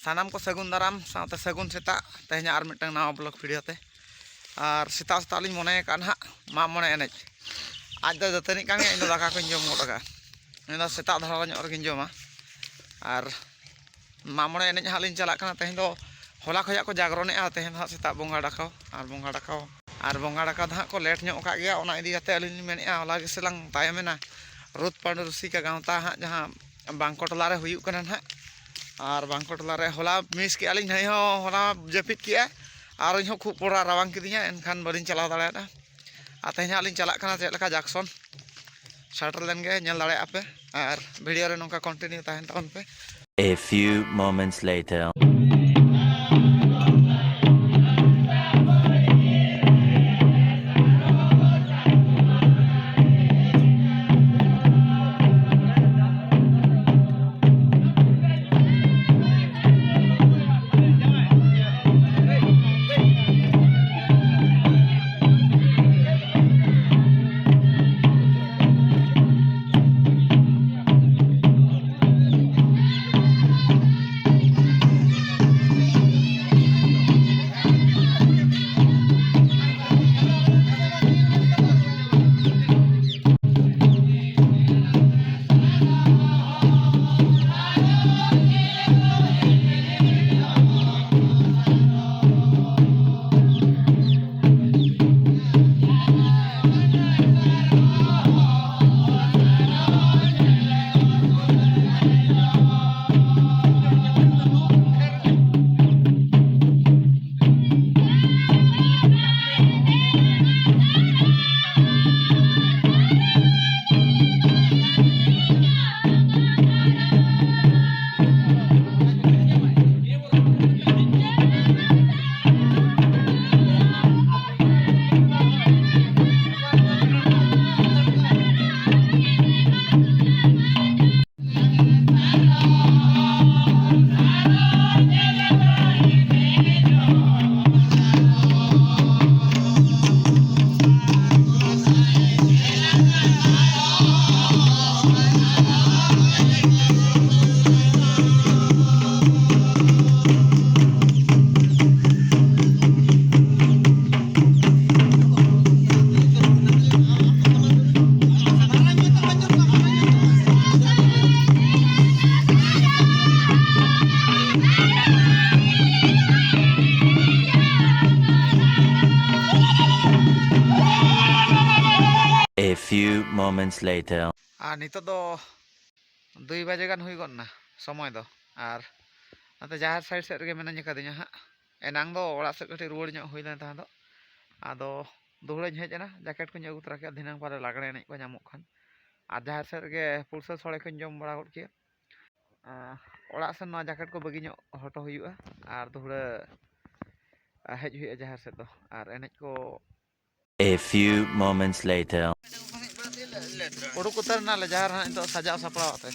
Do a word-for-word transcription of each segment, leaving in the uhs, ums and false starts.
ᱥᱟᱱᱟᱢ ᱠᱚ ᱥᱟᱹᱜᱩᱱ ᱫᱟᱨᱟᱢ ᱥᱟᱶᱛᱮ ᱥᱟᱹᱜᱩᱱ ᱥᱮᱛᱟᱜ᱾ ᱛᱮᱦᱮᱧᱟᱜ ᱟᱨ ᱢᱤᱫᱴᱟᱝ ᱱᱟᱣᱟ ᱵᱞᱚᱜ ᱵᱷᱤᱰᱤᱭᱳ ᱛᱮ᱾ ᱟᱨ ᱥᱮᱛᱟᱜ ᱥᱮᱛᱟᱜ ᱞᱤᱧ ᱢᱚᱱᱮ ᱟᱠᱟᱫ ᱱᱟᱦᱟᱜ ᱢᱟᱜ ᱢᱚᱬᱮ ᱮᱱᱮᱡ᱾ ᱟᱡ ᱫᱚ ᱫᱟᱹᱛᱟᱹᱱᱤᱜ ᱠᱟᱱ ᱜᱮᱭᱟ, ᱤᱧ ᱫᱚ ᱫᱟᱠᱟ ᱠᱚᱧ ᱡᱚᱢ ᱜᱚᱫ ᱟᱠᱟᱫᱼᱟ᱾ ᱤᱧ ᱫᱚ ᱥᱮᱛᱟᱜ ᱫᱷᱟᱨᱟ ᱧᱚᱜ ᱨᱮᱜᱮᱧ ᱡᱚᱢᱟ᱾ ᱟᱨ ᱢᱟᱜ ᱢᱚᱬᱮ ᱮᱱᱮᱡ ᱦᱟᱸᱜ ᱞᱤᱧ ᱪᱟᱞᱟᱜ ᱠᱟᱱᱟ᱾ ᱛᱮᱦᱮᱧ ᱫᱚ ᱦᱚᱞᱟ ᱠᱷᱚᱱᱟᱜ ᱠᱚ ᱡᱟᱜᱽᱨᱚᱱᱮᱜᱼᱟ᱾ ᱛᱮᱦᱮᱧ ᱫᱚ ᱦᱟᱸᱜ ᱥᱮᱛᱟᱜ ᱵᱚᱸᱜᱟ ᱰᱟᱠᱟᱣ ᱟᱨ ᱵᱚᱸᱜᱟ ᱰᱟᱠᱟᱣ ᱟᱨ ᱵᱚᱸᱜᱟ ᱰᱟᱠᱟᱣ ᱫᱚ ᱦᱟᱸᱜ ᱠᱚ ᱞᱮᱴ ᱧᱚᱜ ᱟᱠᱟᱫ ᱜᱮᱭᱟ᱾ ᱚᱱᱟ ᱤᱫᱤ ᱠᱟᱛᱮ ᱟᱹᱞᱤᱧ ᱞᱤᱧ ᱢᱮᱱᱮᱫᱼᱟ, ᱦᱚᱞᱟ ᱜᱮᱥᱮ ᱞᱟᱝ ᱛᱟᱭᱚᱢᱮᱱᱟ᱾ ᱨᱩᱛ ᱯᱟᱹᱰᱩ ᱨᱩᱥᱤᱠᱟ ᱜᱟᱶᱛᱟ ᱦᱟᱸᱜ ᱡᱟᱦᱟᱸ ᱵᱟᱝᱠᱚ ᱴᱚᱞᱟ ᱨᱮ ᱦᱩᱭᱩᱜ ᱠᱟᱱᱟ ᱱᱟᱦᱟᱜ, ᱟᱨ ᱵᱟᱝᱠᱚ ᱴᱚᱞᱟ ᱨᱮ ᱦᱚᱞᱟ ᱢᱤᱥ ᱠᱮᱜᱼᱟ ᱞᱤᱧ, ᱦᱟᱹᱭ ᱦᱚᱸ ᱦᱚᱞᱟ ᱡᱟᱹᱯᱤᱫ ᱠᱮᱜᱼᱟ ᱟᱨ ᱤᱧ ᱦᱚᱸ ᱠᱷᱩᱵ ᱯᱚᱲᱟ ᱨᱟᱵᱟᱝ ᱠᱤᱫᱤᱧᱟ, ᱮᱱᱠᱷᱟᱱ ᱵᱟᱹᱞᱤᱧ ᱪᱟᱞᱟᱣ ᱫᱟᱲᱮᱭᱟᱫᱟ᱾ ᱟᱨ ᱛᱮᱦᱮᱧ ᱦᱟᱸᱜ ᱞᱤᱧ ᱪᱟᱞᱟᱜ ᱠᱟᱱᱟ ᱪᱮᱫ ᱞᱮᱠᱟ ᱡᱟᱠᱥᱚᱱ᱾ ᱥᱮᱴᱮᱨ ᱞᱮᱱ ᱜᱮ, ᱧᱮᱞ ᱫᱟᱲᱮᱭᱟᱜᱼᱟ ᱯᱮ ᱟᱨ ᱵᱷᱤᱰᱤᱭᱳ ᱨᱮ ᱱᱚᱝᱠᱟ ᱠᱚᱱᱴᱤᱱᱤᱭᱩ ᱛᱟᱦᱮᱱ ᱛᱟᱵᱚᱱ ᱯᱮ᱾ A few moments later. A few moments later. ᱟᱨ ᱱᱤᱛᱚᱜ ᱫᱚ ᱫᱩᱭ ᱵᱟᱡᱮ ᱜᱟᱱ ᱦᱩᱭ ᱜᱚᱫ ᱮᱱᱟ ᱥᱚᱢᱚᱭ ᱫᱚ᱾ ᱟᱨ ᱱᱚᱛᱮ ᱡᱟᱦᱮᱨ ᱥᱟᱭᱤᱰ ᱥᱮᱫ ᱨᱮᱜᱮ ᱢᱤᱱᱟᱹᱧ ᱟᱠᱟᱫᱤᱧᱟ ᱦᱟᱸᱜ᱾ ᱮᱱᱟᱝ ᱫᱚ ᱚᱲᱟᱜ ᱥᱮᱫ ᱠᱟᱹᱴᱤᱡ ᱨᱩᱣᱟᱹᱲ ᱧᱚᱜ ᱦᱩᱭ ᱞᱮᱱ ᱛᱟᱦᱮᱸ ᱫᱚ, ᱟᱫᱚ ᱫᱩᱦᱲᱟᱹᱧ ᱦᱮᱡ ᱮᱱᱟ, ᱡᱟᱠᱮᱴ ᱠᱚᱧ ᱟᱹᱜᱩ ᱛᱚᱨᱟ ᱠᱮᱫᱟ, ᱫᱷᱤᱱᱟᱹᱝ ᱯᱟᱞᱮ ᱞᱟᱜᱽᱲᱮ ᱮᱱᱮᱡ ᱠᱚ ᱧᱟᱢᱚᱜ ᱠᱷᱟᱱ᱾ ᱟᱨ ᱡᱟᱦᱮᱨ ᱥᱮᱫ ᱨᱮᱜᱮ ᱯᱩᱲᱥᱟᱹ ᱥᱚᱲᱮ ᱠᱚᱧ ᱡᱚᱢ ᱵᱟᱲᱟ ᱜᱚᱫ ᱠᱮᱫᱟ᱾ ᱟᱨ ᱚᱲᱟᱜ ᱥᱮᱱ ᱱᱚᱣᱟ ᱡᱟᱠᱮᱴ ᱠᱚ ᱵᱟᱹᱜᱤ ᱧᱚᱜ ᱦᱚᱴᱚ ᱦᱩᱭᱩᱜᱼᱟ, ᱟᱨ ᱫᱩᱦᱲᱟᱹ ᱦᱮᱡ ᱦᱩᱭᱩᱜᱼᱟ ᱡᱟᱦᱮᱨ ᱥᱮᱫ ᱫᱚ᱾ ᱟᱨ ᱮᱱᱮᱡ ᱠᱚ A few moments later. ᱩᱰᱩᱠ ᱩᱛᱟᱹᱨ ᱮᱱᱟᱞᱮ ᱡᱟᱦᱮᱨ ᱦᱟᱸᱜ ᱱᱤᱛᱚᱜ ᱥᱟᱡᱟᱣ ᱥᱟᱯᱲᱟᱣ ᱟᱛᱮ᱾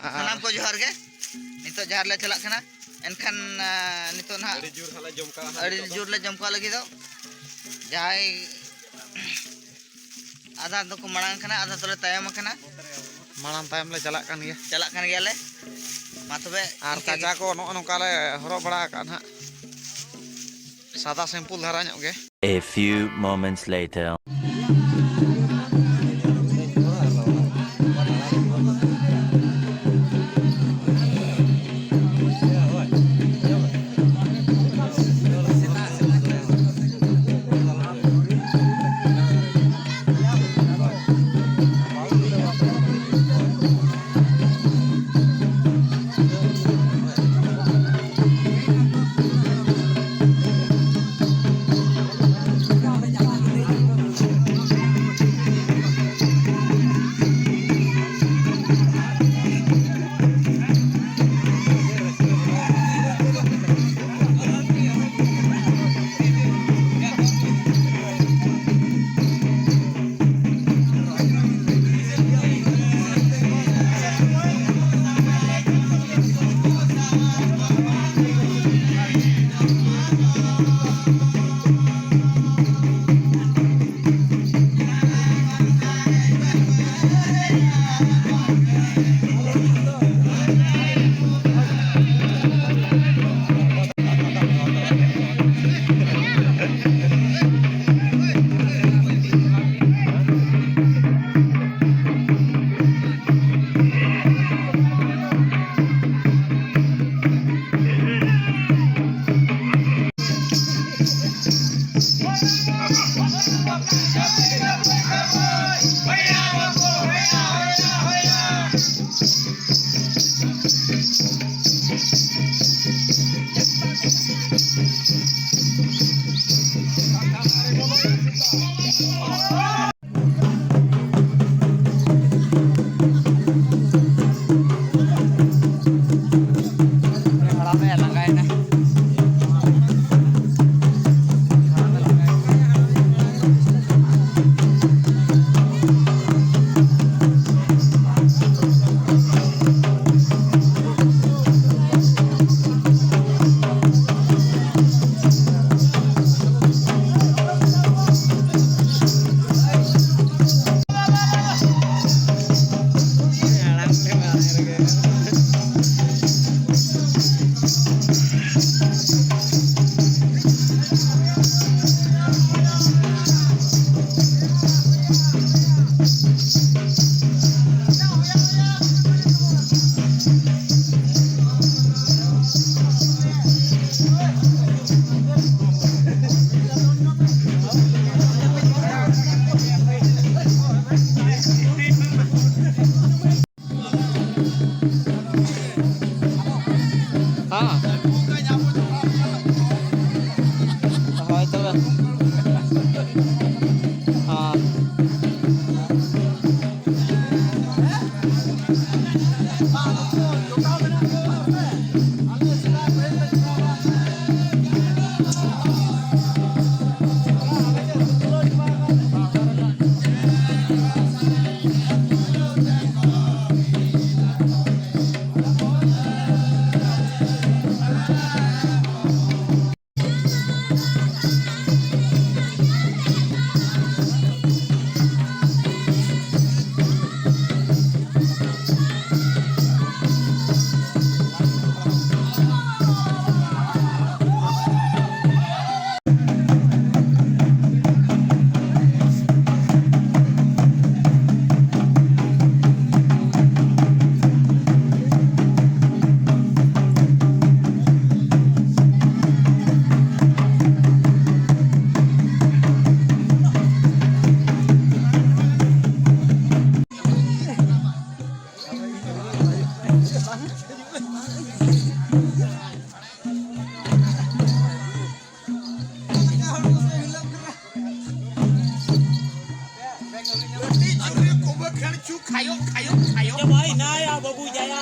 ᱟᱨ ᱥᱟᱱᱟᱢ ᱠᱚ ᱡᱚᱦᱟᱨ ᱜᱮ᱾ ᱱᱤᱛᱚᱜ ᱡᱟᱦᱮᱨ ᱞᱮ ᱪᱟᱞᱟᱜ ᱠᱟᱱᱟ᱾ ᱮᱱᱠᱷᱟᱱ, ᱟᱸ, ᱱᱤᱛᱚᱜ ᱱᱟᱦᱟᱜ ᱟᱹᱰᱤ ᱡᱳᱨ ᱦᱟᱸᱜ ᱞᱮ ᱡᱚᱢ ᱠᱟᱜᱼᱟ ᱦᱟᱸᱜ ᱟᱹᱰᱤ ᱱᱤᱛᱚᱜ ᱫᱚ᱾ ᱡᱳᱨ ᱞᱮ ᱡᱚᱢ ᱠᱟᱜ ᱞᱟᱹᱜᱤᱫ ᱫᱚ᱾ ᱡᱟᱦᱟᱸᱭ ᱟᱫᱷᱟ ᱫᱚᱠᱚ ᱢᱟᱲᱟᱝ ᱠᱟᱱᱟ, ᱟᱫᱷᱟ ᱫᱚᱞᱮ ᱛᱟᱭᱚᱢ ᱟᱠᱟᱱᱟ᱾ ᱢᱟᱲᱟᱝ ᱛᱟᱭᱚᱢ ᱞᱮ ᱪᱟᱞᱟᱜ ᱠᱟᱱ ᱜᱮᱭᱟ᱾ ᱪᱟᱞᱟᱜ ᱠᱟᱱ ᱜᱮᱭᱟᱞᱮ᱾ ᱢᱟ ᱛᱚᱵᱮ ᱟᱨ ᱤᱱᱠᱟᱹ ᱜᱮ᱾ ᱠᱟᱪᱟ ᱠᱚ ᱱᱚᱜᱼᱚ ᱱᱚᱝᱠᱟ ᱞᱮ ᱦᱚᱨᱚᱜ ᱵᱟᱲᱟ ᱟᱠᱟᱫ ᱱᱟᱦᱟᱜ, ᱥᱟᱫᱟ ᱥᱤᱢᱯᱩᱞ ᱫᱷᱟᱨᱟ ᱧᱚᱜ ᱜᱮ᱾ A few moments later. ᱟᱹᱰᱤ ᱡᱳᱨᱮ ᱠᱚᱵᱮ ᱠᱷᱮᱲᱪᱩ ᱠᱷᱟᱭᱚ, ᱠᱷᱟᱭᱚ, ᱠᱷᱟᱭᱚ᱾ ᱡᱟᱶᱟᱭ ᱱᱟᱭᱟ ᱵᱟᱹᱵᱩ ᱡᱟᱭᱟ᱾